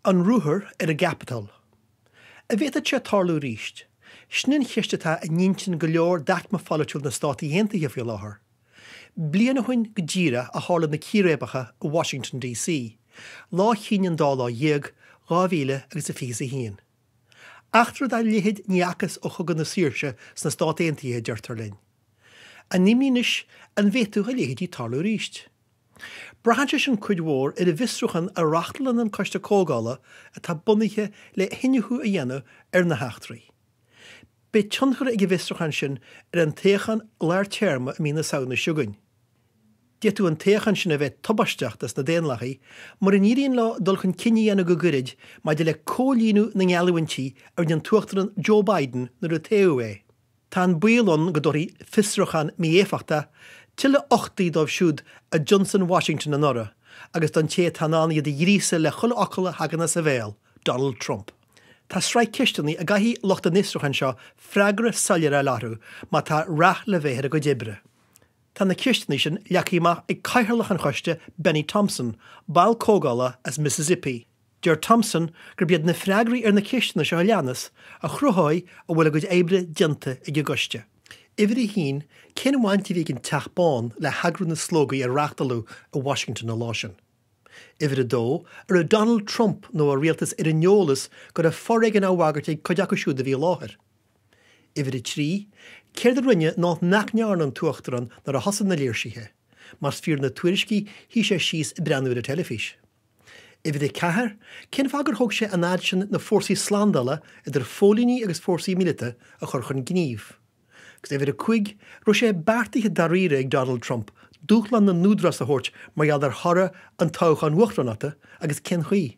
An ruathar ar an gCaipeatól. An bhféadfadh sé tarlú arís? Sin an cheist atá in intinn go leor d'aicme pholaitiúil na Stát Aontaithe faoi láthair. Bliain ó shin go díreach a tharla na círéibeacha i Washington DC, lá chinn an dá lá dhéag, 2000 agus a 21. Eachtra dá leithéid ní fhacthas ó Chogadh na Saoirse sna Stát Aontaithe, a deirtear linn. An imní anois an bhféadfadh a leithéidí tarlú arís? Braitheann sé sin cuid mhór ar an bhfiosrúchán a reáchtálann an Coiste Comhdhála atá bunaithe le hiniúchadh a dhéanamh ar na heachtraí. Beidh tionchar ag an bhfiosrúchán sin ar an toghchán lár téarma i mí na Samhna seo chugainn. D'fhéadfadh an toghchán sin a bheith tubaisteach dos na Daonlathaigh mura n-éiríonn leo dul chun cinn a dhéanamh go gairid maidir le comhlíonadh na ngeallúintí a rinne an tUachtarán Joe Biden nuair a toghadh é. Tá an baol ann go dtabharfaidh fiosrúchán mí-éifeachtach tuilleadh uchtaigh dóibh siúd a d'ionsaigh Washington anuraidh agus don té atá in ann iad a ghríosadh le chuile fhocal a thagann as a bhéal, Donald Trump. Tá sraith ceisteanna a gcaithfidh lucht an fhiosrúcháin seo freagra soiléir a fháil orthu má tá rath le bheith ar a gcuid oibre. Tá na ceisteanna sin leagtha amach ag cathaoirleach an choiste Bennie Thompson, ball comhdhála as Mississippi. Deir Thompson gurb iad na freagraí ar na ceisteanna seo a leanas a chruthóidh an bhfuil a gcuid oibre déanta ag an gcoiste. Uimhir a haon, cén bhaint a bhí ag an Teach Bán le heagrú na slógaí a reáchtáladh i Washington an lá sin? Uimhir a dó, an raibh Donald Trump nó a rialtas ar an eolas go raibh foréigean á bhagairt ag cuid acu siúd a bhí i láthair? Uimhir a 3, céard a rinne nó nach ndearna an tUachtarán nuair a thosaigh na léirsithe? Más fíor na tuairiscí, shuigh sé síos ag breathnú ar an teilifís. Uimhir 4, cén fáth gur thóg sé an fhad sin na fórsaí slándála, idir phóilíní agus fórsaí míleata, a chur chun gnímh? Agus uimhir 5, raibh sé beartaithe dáiríre ag Donald Trump dúshlán na n-údarás a thabhairt mar gheall ar thoradh an toghcháin uachtaránachta agus cén chaoi?